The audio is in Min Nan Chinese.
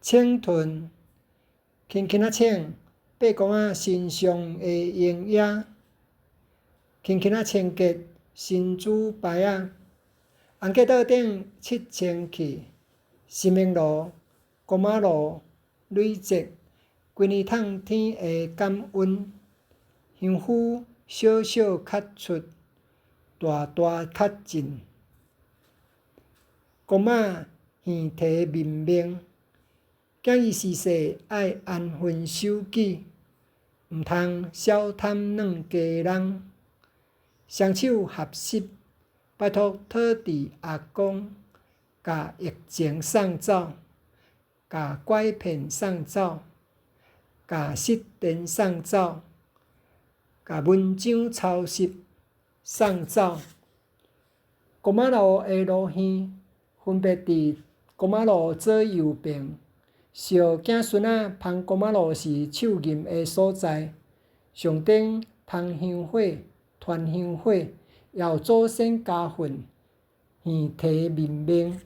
請屯，輕輕仔請，八公仔身上的榮耀，輕輕仔清潔神主牌仔，紅街道頂七清氣，新明路、公仔路累積，規年透天的感恩，香夫小小較出，大大較進，公仔耳提面命，囝兒時勢愛安分守己，毋通小貪軟家人，雙手合十，拜託土地阿公，共疫情送走，共拐騙送走，共失電送走，共文章抄襲送走。公仔路的路耳分別佇公仔路左右爿，小囝孫仔芳公仔路是手吟的所在，上頂芳香火、傳香火，也有祖先家訓，耳提面命。